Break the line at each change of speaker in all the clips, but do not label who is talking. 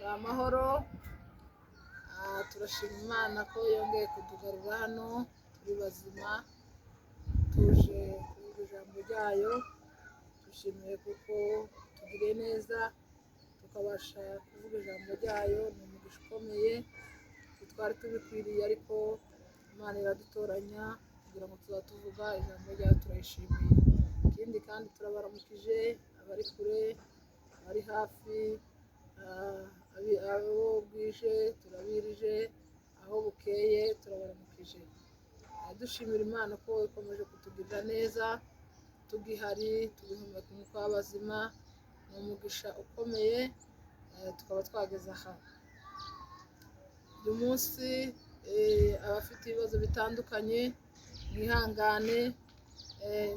Ni amahoro. Turashima Imana ko yongeye kutugarura hano turi bazima, tuje kuvuga ijambo ryayo. Dushimiye kuko tugiriye neza tukabasha kuvuga ijambo ryayo. Ni umugisha ukomeye, ntitwari tubikwiriye, ariko Imana iradutoranya kugira ngo tuzajye tuvuga ijambo ryayo, turayishimiye. Ikindi kandi turabaramukije abari kure, abari hafi, abo bwije turabirije, aho bukeye turabaramukije. Dushimira Imana ko ikomeje kutugirira neza, tugihari, tugihumeka umwuka w'abazima. Ni umugisha ukomeye, tukaba twageze aha uyu munsi. Abafite ibibazo bitandukanye mwihangane,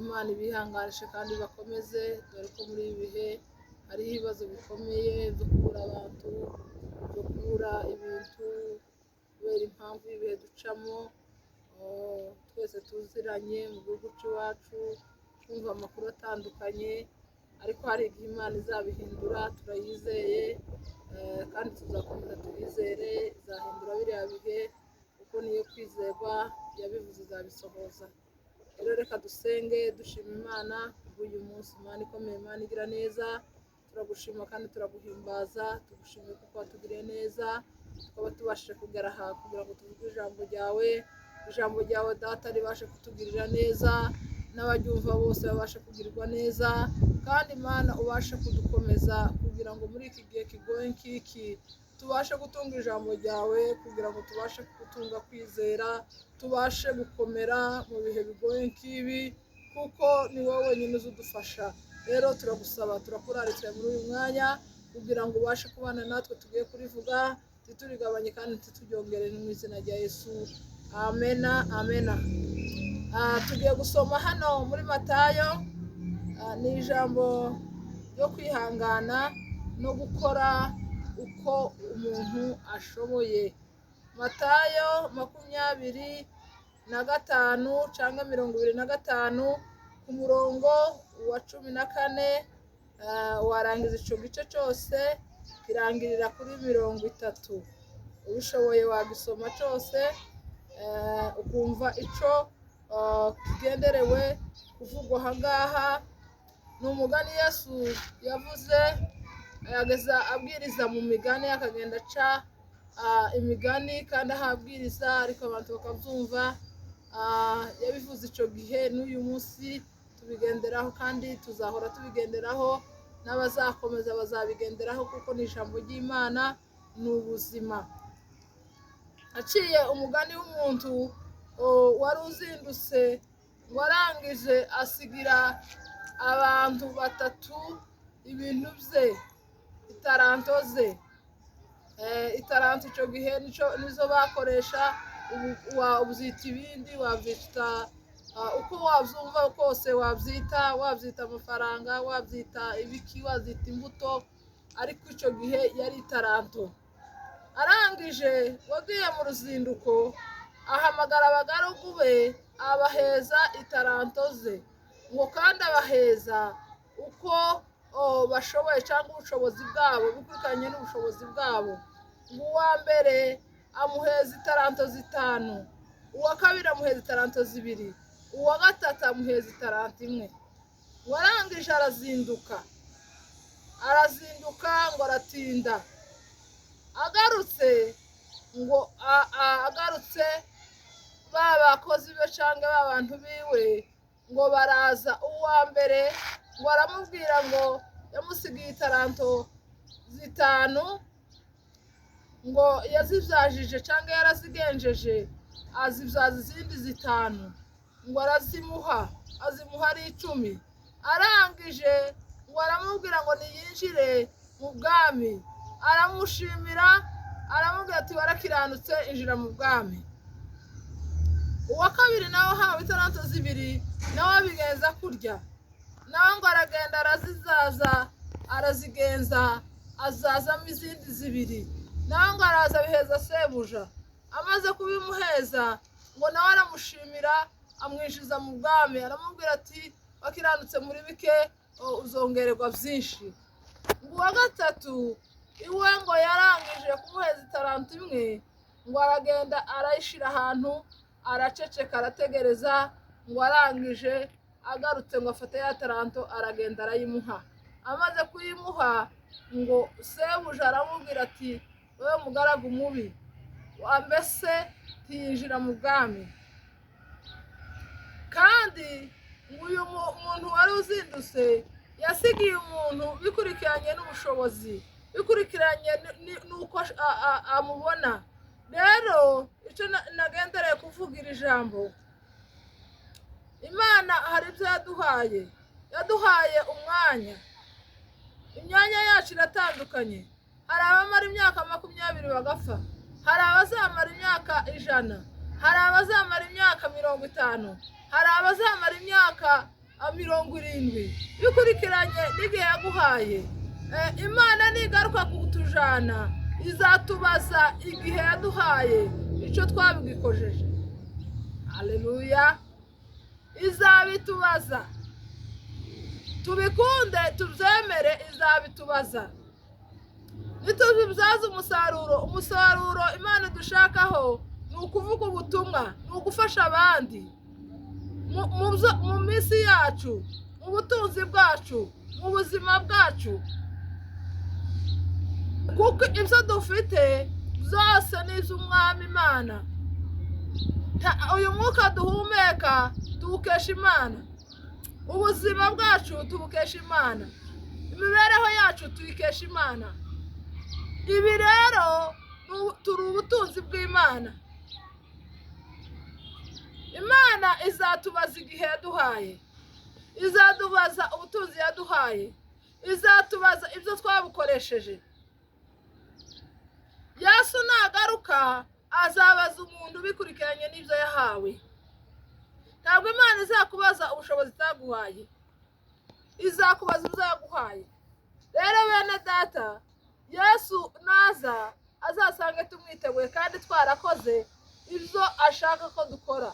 Imana ibihanganishe kandi bakomeze, dore ko muri ibi bihe hariho ibibazo bikomeye byo kubura abantu, byo kubura ibintu kubera impamvu y'ibihe ducamo. Oh, twese tuziranye mu gihugu cy'iwacu, twumva amakuru atandukanye, ariko hari igihe Imana izabihindura, turayizeye, kandi tuzakomeza tuyizere. Izahindura biriya bihe kuko niyo kwizerwa, yabivuze izabisohoza. Rero reka dusenge dushima Imana kubw'uyu munsi. Imana ikomeye, Imana igira neza, turagushima kandi turaguhimbaza. Tugushimiye kuko watugiriye neza, tukaba tubashije kugera aha kugira ngo tuvuge ijambo ryawe. Ijambo ryawe Data ribashe kutugirira neza, n'abaryumva bose babashe kugirirwa neza, kandi Imana ubashe kudukomeza kugira ngo muri iki gihe kigoye nk'iki tubashe gutunga ijambo ryawe, kugira ngo tubashe gutunga kwizera, tubashe gukomera mu bihe bigoye nk'ibi, kuko ni wowe wenyine uzi udufasha. Rero turagusaba, turakuraritse muri uyu mwanya kugira ngo ubashe kubana natwe. Tugiye kurivuga, ntiturigabanye kandi ntituryongere, mu izina rya Yesu, amena, amena. Tugiye gusoma hano muri Matayo. Ni ijambo ryo kwihangana no gukora uko umuntu ashoboye. Matayo 25 cyangwa 25 ku murongo wa 14, warangiza icyo gice cyose kirangirira kuri 30. Ubishoboye wagisoma cyose, ukumva icyo kigenderewe kuvugwa aha ngaha. Ni umugani Yesu yavuze, yageza abwiriza mu migani, akagenda aca imigani kandi ahabwiriza, ariko abantu bakabyumva. Yabivuze icyo gihe, n'uyu munsi tubigenderaho kandi tuzahora tubigenderaho, n'abazakomeza bazabigenderaho, kuko ni ijambo ry'Imana, ni ubuzima. Aciye umugani w'umuntu wari uzindutse, warangije asigira abantu batatu ibintu bye, itaranto ze. Itaranto icyo gihe nizo bakoresha. Ubu wabyita ibindi, wabyita uko wabyumva kose, wabyita amafaranga, wabyita ibiki, wabyita imbuto, ariko icyo gihe yari itaranto. Arangije wagiye mu ruzinduko, ahamagara abagaragu be, abaheza itaranto ze, ngo kandi abaheza uko bashoboye cyangwa ubushobozi bwabo, bikurikiranye n'ubushobozi bwabo. Ngo uwa mbere amuheza itaranto 5, uwa kabiri amuheza itaranto 2, uwa gatatu amuheza itaranto 1. Warangije arazinduka, arazinduka ngo aratinda. Agarutse ngo agarutse, ba bakozi be cyangwa ba bantu biwe ngo baraza. Uwa mbere ngo aramubwira ngo yamusigiye itaranto 5, ngo yazibyajije cyangwa yarazigenjeje, azibyaza izindi 5, ngo arazimuha, azimuha ari 10. Arangije ngo aramubwira ngo niyinjire mu bwami. Aramushimira, aramubwira ati: "Warakiranutse, injira mu bwami." Uwa kabiri nawe ahawe itaranto 2, nawe abigenza kurya, nawe ngo aragenda arazizaza, arazigenza, azazamo izindi 2, nawe ngo araza abiheza sebuja. Amaze kubimuheza ngo nawe aramushimira, amwinjiza mu bwami, aramubwira ati: "Wakiranutse muri bike, uzongererwa byinshi." Ngo uwa gatatu Iwe ngo yarangije kumuheza itaranto imwe, ngo aragenda arayishyira ahantu, araceceka, arategereza, ngo arangije agarutse ngo afate ya taranto aragenda arayimuha. Amaze kuyimuha ngo sebuja aramubwira ati wowe mugaragu mubi, mbese ntiyinjira mu bwami. Kandi ngo uyu muntu wari uzindutse yasigiye umuntu bikurikiranye n'ubushobozi, bikurikiranye n'uko amubona. Rero icyo nagendereye kuvuga iri jambo, Imana hari ibyo yaduhaye, yaduhaye umwanya. Imyanya yacu iratandukanye. Hari abamara imyaka 20 bagapfa, hari abazamara imyaka 100, hari abazamara imyaka 50, hari abazamara imyaka 70, bikurikiranye n'igihe yaguhaye. Imana nigaruka kutujana izatubaza igihe yaduhaye icyo twabigikojeje. Haleluya! Izabitubaza, tubikunde tubyemere, izabitubaza. Nitubibyaza umusaruro, umusaruro Imana dushakaho ni ukuvuga ubutumwa, ni ugufasha abandi mu minsi yacu, mu butunzi bwacu, mu buzima bwacu, kuko ibyo dufite byose ni iby'Umwami Imana. Uyu mwuka duhumeka tuwukesha Imana, ubuzima bwacu tubukesha Imana, imibereho yacu tuyikesha Imana. Ibi rero turi ubutunzi bw'Imana. Imana izatubaza igihe yaduhaye, izatubaza ubutunzi yaduhaye, izatubaza ibyo twabukoresheje. Yesu nagaruka azabaza umuntu bikurikiranye n'ibyo yahawe. Ntabwo Imana izakubaza ubushobozi itaguhaye, izakubaza ibyo yaguhaye. Rero bene data, Yesu naza azasange tumwiteguye kandi twarakoze ibyo ashaka ko dukora,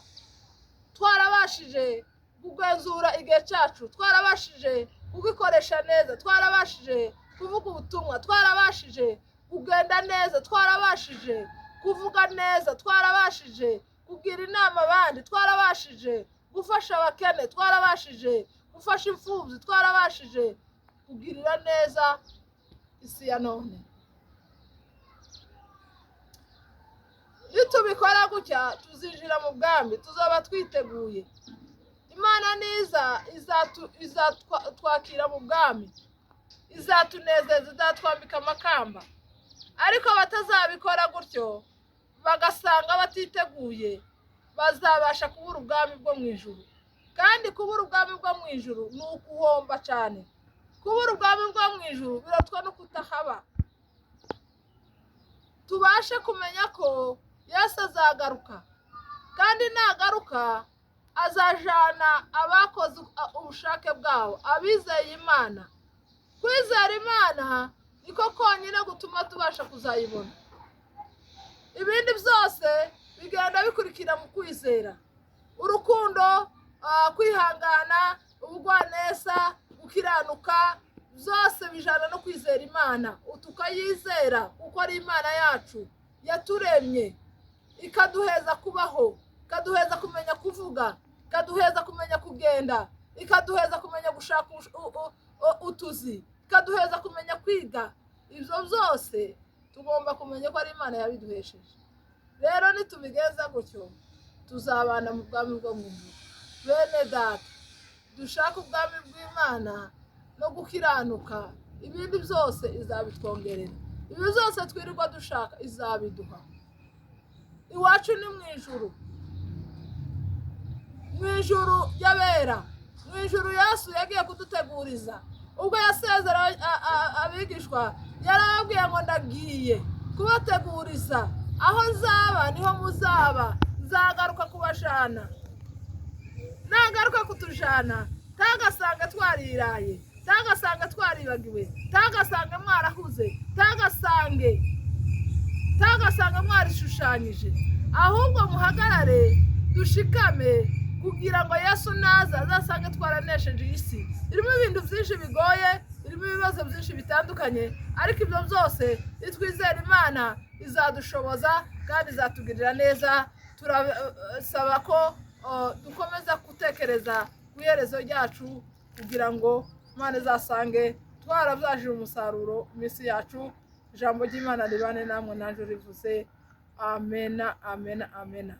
twarabashije kugenzura igihe cyacu, twarabashije kugikoresha neza, twarabashije kuvuga ubutumwa, twarabashije kugenda neza, twarabashije kuvuga neza, twarabashije kugira inama abandi, twarabashije gufasha abakene, twarabashije gufasha imfubyi, twarabashije kugirira neza isi ya none. Nitubikora gutya tuzinjira mu bwami, tuzaba twiteguye. Imana niza izatwakira mu bwami, izatunezeza, izatwambika amakamba. Ariko batazabikora gutyo bagasanga batiteguye, bazabasha kubura ubwami bwo mu ijuru. Kandi kubura ubwami bwo mu ijuru ni ukuhomba cyane. Kubura ubwami bwo mu ijuru birotwa no kutahaba. Tubashe kumenya ko Yesu azagaruka, kandi nagaruka azajana abakoze ubushake bwabo, abizeye Imana. Kwizera Imana niko konyine gutuma tubasha kuzayibona. Ibindi byose bigenda bikurikira mu kwizera: urukundo, kwihangana, ubugwaneza, gukiranuka, byose bijana no kwizera Imana. Tukayizera kuko ari Imana yacu yaturemye, ikaduheza kubaho, ikaduheza kumenya kuvuga, ikaduheza kumenya kugenda, ikaduheza kumenya gushaka utuzi, ikaduheza kumenya kwiga. Ibyo byose tugomba kumenya ko ari Imana yabiduhesheje. Rero nitubigenza gutyo tuzabana mu bwami bwo mu ijuru. Bene data, dushake ubwami bw'Imana no gukiranuka, ibindi byose izabitwongerera. Ibi byose twirirwa dushaka izabiduha. Iwacu ni mu ijuru, mu ijuru ry'abera, mu ijuru Yesu yagiye kuduteguriza. Ubwo yasezera abigishwa yarababwiye ngo ndagiye kubateguriza, aho nzaba niho muzaba, nzagaruka kubajana. Nagaruka kutujana tagasanga twariraye, tagasanga twaribagiwe, tagasanga mwarahuze, tagasanga mwarishushanyije. Ahubwo muhagarare dushikame kugira ngo Yesu naza azasange twaranesheje isi. Irimo ibintu byinshi bigoye, Irimo ibibazo byinshi bitandukanye, ariko ibyo byose nitwizera Imana izadushoboza kandi izatugirira neza. Turasaba ko dukomeza gutekereza ku iherezo ryacu kugira ngo Imana izasange twarabyajije umusaruro iminsi yacu. Ijambo ry'Imana ribane namwe, nanjye rivuze amena, amena, amena.